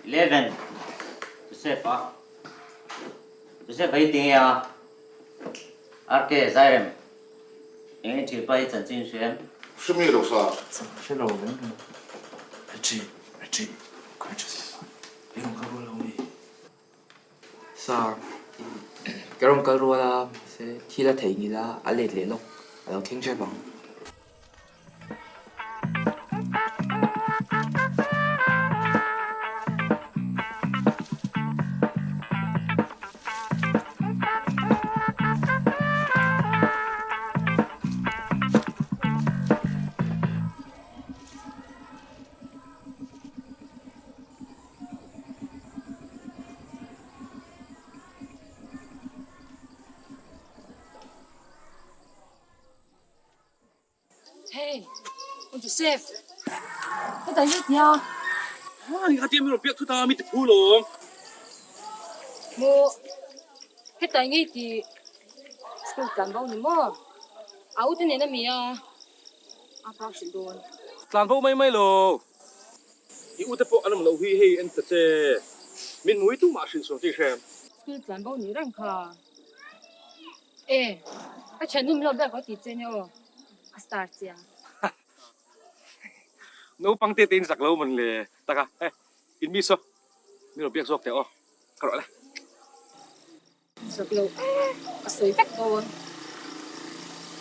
11 Joseph a Joseph a hi tinge a RK Zairem eng i thianpa hi chanchin hria em? Hre mi lo sa. Hre lo reng reng. Richie, Richie, khawi Joseph a i rawn kal rual lo mi? Sir, ka rawn kal rual a, mahse thil a theihnghilh a, a let leh lawk, a lo thleng hrep ang. Hey, U Joseph, ka dai let nia. Ha, ni khatia mi rawn biak thut a, mi ti phu lawm. Maw, hetai ngei ti school tlan bo ni maw? A ute nen a mi a, a pa hrilh dawn. Tlan bo mai mai lo. I ute pawh an awm loh hi hei en ta che. Min mui tu mah hrilh sual tih hrem. School tlan bo ni reng kha. E, ka thianhum lawk ber ka ti che nia aw, a star chia. Naupang te te in zak lo man le taka he in mi saw min rawn biak zawk teh aw ka rawh le. Zak lo e, ka sawi vek dawn.